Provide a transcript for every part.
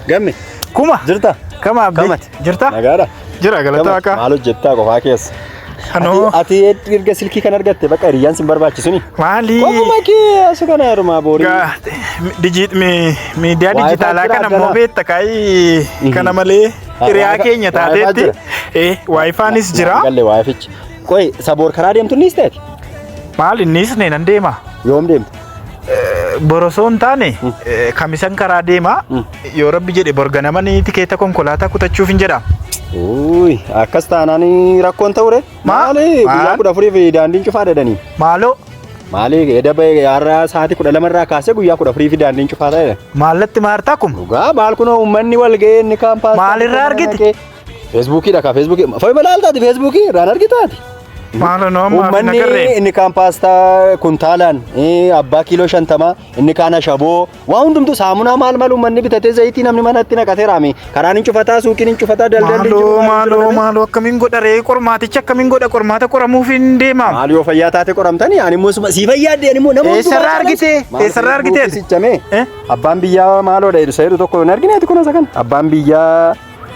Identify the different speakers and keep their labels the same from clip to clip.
Speaker 1: Gamme.
Speaker 2: Kuma.
Speaker 1: Jirta?
Speaker 2: Kama abdii.
Speaker 1: Kamati?
Speaker 2: Jirta?
Speaker 1: Nagaadha.
Speaker 2: Jira galata waaqaa.
Speaker 1: Maal hojjettaa qofaa keessa?
Speaker 2: Anoo.
Speaker 1: Ati erga silkii kan argatte bakka hiriyyaan sin barbaachisuni.
Speaker 2: Maali?
Speaker 1: Qofuma kee asu kana heerumaa boorii.
Speaker 2: Miidiyaa
Speaker 1: Waayifaa
Speaker 2: dijitaalaa
Speaker 1: jira
Speaker 2: kana immoo
Speaker 1: addana.
Speaker 2: beekta kaayii kana malee hiriyaa keenya
Speaker 1: waayifaa
Speaker 2: taateetti.
Speaker 1: jira.
Speaker 2: Waayifaanis jira.
Speaker 1: Galle waayifichi. Qoy saboor karaa deemtu ni isteeti.
Speaker 2: Maal innis ne nan deema.
Speaker 1: Yoom deemte?
Speaker 2: Borosoo hin taane kamisan karaa deema. Yoo rabbi jedhe borganama ni tikeeta konkolaataa kutachuuf hin jedha.
Speaker 1: Uy, akkas taanaan rakkoon ta'ure. Maali guyyaa
Speaker 2: Maal?
Speaker 1: 14f daandiin cufaa jedhanii.
Speaker 2: Maaloo
Speaker 1: Maali eda ba'e har'a sa'aatii 12 irraa kaasee guyyaa 14f daandiin cufaa ta'e.
Speaker 2: Maallatti maartaa kuma?
Speaker 1: Dhugaa maal kunoo uummanni wal ga'ee inni kaan paastaa.
Speaker 2: Maalirraa argite?
Speaker 1: Feesbuukiidha kaa feesbuukii. Fayyuma ilaaltaati feesbuukii irraan argitaati.
Speaker 2: Maaloo noo ammaa hin
Speaker 1: Uummanni
Speaker 2: agarree.
Speaker 1: inni kaan paastaa kuntaalaan abbaa kiiloo 50 inni kaan ashaboo waa hundumtuu saamunaa maal maal uummanni bitatee zayitii namni manatti naqatee raame karaan hin cufataa suuqiin hin cufataa daldalli hin
Speaker 2: Maaloo
Speaker 1: jiru, maal hin
Speaker 2: maaloo
Speaker 1: jiru,
Speaker 2: maaloo akkamiin godha ree qormaaticha akkamiin godha qormaata qoramuuf hin deemaam.
Speaker 1: Maal yoo fayyaa taate qoramtanii ani immoo sii fayyaadde ani immoo nama hundumaa
Speaker 2: Eessarraa
Speaker 1: caalaa-
Speaker 2: argite?
Speaker 1: Maal
Speaker 2: Eessarraa argite ati?
Speaker 1: Feesbuukii sichamee
Speaker 2: Eh?
Speaker 1: abbaan biyyaa maaloodha jedhu isa jedhu tokko hin argineeti kunoo isa kana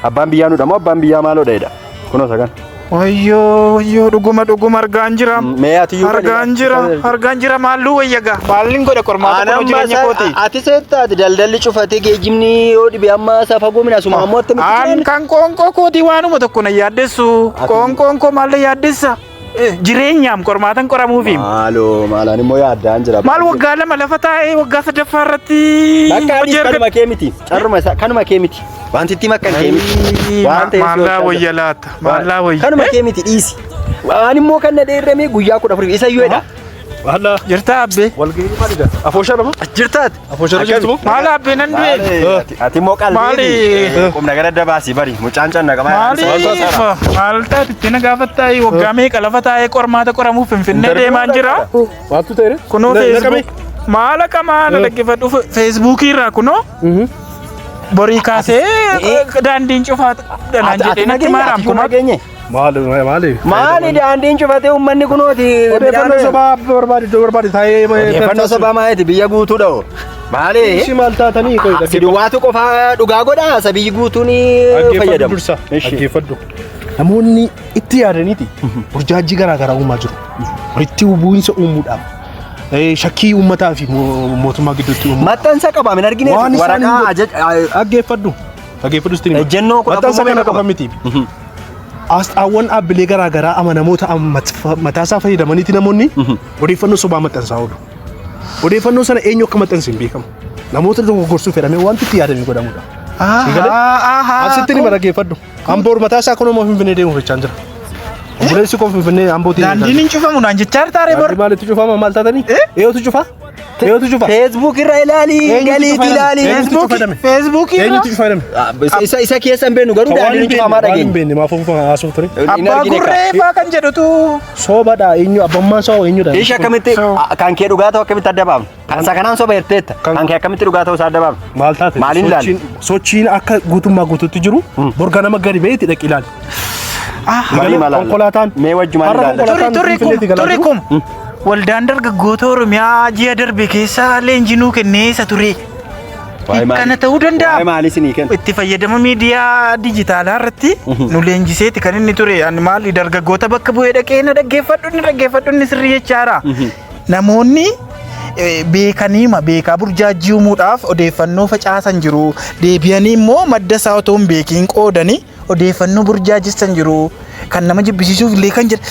Speaker 1: abbaan biyyaa nudha moo abbaan biyyaa maaloodha jedha kunoo isa kana.
Speaker 2: Wayyoo wayyoo dhuguma dhuguma argaan jira.
Speaker 1: Mee ati iyyuu
Speaker 2: Argaan jira argaan jira maalluu wayyaga maalin godha qormaata kun jireenya kooti.
Speaker 1: Ati seettaati daldalli cufatee geejjibni yoo dhibe amma isa fagoo mina asuma ammoo attamitti
Speaker 2: An
Speaker 1: jiran?
Speaker 2: kan qoonqoo kootii waanuma tokko na yaaddessu qoonqoon koo maal na yaaddessa jireenyaam qormaatan qoramuufi.
Speaker 1: Maaloo maalaan immoo yaaddaan jira.
Speaker 2: Maal waggaa 2 lafa taa'ee waggaa sadaffaa irratti
Speaker 1: Bakka
Speaker 2: hojii
Speaker 1: anis
Speaker 2: argadhe.
Speaker 1: kanuma kee miti. Carruma isaa kanuma kee miti. Wanti itti makkan kee miti. Waan ta'eef
Speaker 2: Maallaa
Speaker 1: yoo
Speaker 2: wayya laata maallaa wayya.
Speaker 1: Kanuma kee miti dhiisi. Waan immoo kan na dheerame guyyaa 14 isa iyyuu jedha.
Speaker 3: Wala
Speaker 2: Jirtaa abbee?
Speaker 3: walgahii maalidha? Afooshaa dha moo?
Speaker 1: Jirtaati.
Speaker 3: Afooshaa jirtu moo?
Speaker 2: Maal abbee nan du'e?
Speaker 1: Ati immoo qalbii.
Speaker 2: Maali?
Speaker 1: Qubna gara dabaasii bari mucaan canna qabaa.
Speaker 2: Maaliif maal taate itti na gaafattaa waggaa meeqa lafa taa'ee qormaata qoramuuf Finfinnee deemaan jira.
Speaker 3: Maaltu ta'e?
Speaker 2: Kunoo Facebook maala qamaa na dhaggeeffadhu Feesbuukii irraa kunoo borii kaasee daandiin cufaa dhanaan jedhee natti maaraam kuma.
Speaker 1: Nageenye.
Speaker 3: Maali maali?
Speaker 1: Maali daandiin cufatee uummanni kunooti.
Speaker 3: Odeeffannoo sobaa barbaade iddoo barbaade taa'ee
Speaker 1: Odeeffannoo sobaa maaliiti biyya guutuudha hoo. Maali?
Speaker 3: Ishii maal taatanii qoyi
Speaker 1: Si duwwaatu qofaa dhugaa godhaa isa biyyi guutuun
Speaker 3: Dhaggeeffadhu
Speaker 1: fayyadamu.
Speaker 3: dursa.
Speaker 1: Ishi.
Speaker 3: Dhaggeeffadhu. Namoonni itti yaadaniiti burjaajii garaa garaa uumaa jiru. Walitti bu'iinsa uumuudhaaf shakkii uummataa fi mootummaa gidduutti uumuu.
Speaker 1: Maxxansa qaba min argine
Speaker 3: Waan isaan
Speaker 1: waraqaa
Speaker 3: hin
Speaker 1: ajaja
Speaker 3: Dhaggeeffadhu. Dhaggeeffadhu sitti hima.
Speaker 1: Ejjennoo kudha
Speaker 3: Maxxansa
Speaker 1: afur
Speaker 3: kana
Speaker 1: qaba.
Speaker 3: qofa miti. Asxaawwan dhaabbilee garaa garaa amanamoo ta'an mataasaa fayyadamaniiti namoonni odeeffannoo sobaa maxxansaa oolu. Odeeffannoo sana eenyu akka maxxanse hin beekamu. Namoota dogoggorsuuf jedhamee wanti itti yaadamee godhamudha. Asitti ni dhaggeeffadhu. Amboor mataa isaa kunoo Finfinnee deemuuf jechaa jira. Obboleessi koo Finfinnee Ambootii.
Speaker 2: Daandiin hin cufamu naan jechaa jirta aree bor.
Speaker 3: Daandii maalitti cufama maal taatanii? Eenyutu cufa? Eenyutu cufa?
Speaker 1: Facebook irra ilaali
Speaker 3: Eenyutu
Speaker 1: galiitti
Speaker 3: cufa
Speaker 1: ilaali.
Speaker 3: jedhame? Eenyutu cufa jedhame?
Speaker 2: Feesbuukii irra.
Speaker 3: Eenyutu cufa jedhame?
Speaker 1: Isa isa keessa hin beeknu garuu
Speaker 3: Waan
Speaker 1: daandiin
Speaker 3: hin beekne
Speaker 1: cufamaa
Speaker 3: waan hin
Speaker 1: dhageenya.
Speaker 3: beekne maaf ofuuf haasoo ture.
Speaker 1: Hin
Speaker 2: Abbaa
Speaker 1: argine kaa.
Speaker 2: gurree faa kan jedhutu.
Speaker 3: Soobadha eenyu abbummaan isaa eenyudha?
Speaker 1: Ishee akkamitti kan kee dhugaa ta'u akkamitti adda baafna? Kan isa kanaan soba hirteetta. Kan kee akkamitti dhugaa ta'uu isaa adda baafna?
Speaker 3: Maal taate?
Speaker 1: Maaliin ilaali?
Speaker 3: Sochiin akka guutummaa guutuutti jiru borga nama gadi ba'eetti dhaqi ilaali.
Speaker 1: Marii maal ilaalla?
Speaker 3: Konkolaataan.
Speaker 1: Mee wajjumaan
Speaker 3: Har'a
Speaker 1: ilaalla.
Speaker 2: Turri
Speaker 3: konkolaataan
Speaker 2: turri kum
Speaker 3: Finfinneetti galaa
Speaker 2: turri
Speaker 3: jiru.
Speaker 2: kum. Waldaan dargaggoota Oromiyaa ji'a darbe keessa leenjii nuu kennee isa ture.
Speaker 1: Waa'ee maalii?
Speaker 2: Kana ta'uu danda'a.
Speaker 1: Waa'ee maalii isinii kenna?
Speaker 2: Itti fayyadama miidiyaa dijitaalaa irratti nu leenjiseeti kan inni ture. Ani maali dargaggoota bakka bu'ee dhaqee na dhaggeeffadhu inni dhaggeeffadhu inni sirrii jechaara. Namoonni beekaniima beekaa burjaajjii uumuudhaaf odeeffannoo facaasan jiru. Deebi'anii immoo madda isaa otoo hin beekiin qoodanii odeeffannoo burjaajessan jiru. Kan nama jibbisiisuuf illee kan jira.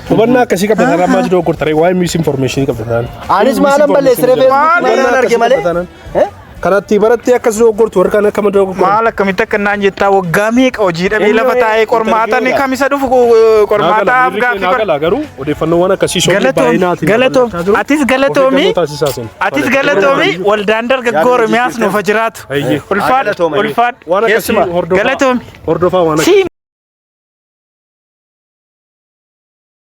Speaker 3: Hubannaa akkasii qabda taanaan maal jedhu gortaree waa'ee misinformeeshinii qabda taanaan.
Speaker 1: Anis maalan balleessire
Speaker 2: Maal
Speaker 1: Facebookii malan arge malee.
Speaker 3: Kanatti barattee akkas dogoggortu warra kan akkama dogoggortu.
Speaker 2: Maal akkamitti akka naan jettaa waggaa meeqa hojii dhabee
Speaker 1: Inni
Speaker 2: lafa taa'ee qormaata ni
Speaker 1: interviewdha.
Speaker 2: kamisa dhufu qormaataaf gaaffii
Speaker 3: Naa gala garuu odeeffannoowwan akkasii sobni
Speaker 2: Galatoom,
Speaker 3: baay'inaatiin
Speaker 2: galatoom.
Speaker 3: babal'achaa jiru.
Speaker 2: Atis galatoomi.
Speaker 3: Of eeggannoo taasisaa isin.
Speaker 2: Atis galatoomi waldaan dargaggoo Oromiyaas nuuf haa jiraatu.
Speaker 3: Hayyee.
Speaker 2: Ulfaadhu,
Speaker 1: Galatoomi.
Speaker 2: ulfaadhu.
Speaker 3: Waan akkasii
Speaker 1: Keessumaa.
Speaker 3: hordofaa.
Speaker 2: Galatoomi.
Speaker 3: Hordofaa waan akkasii.
Speaker 2: Sii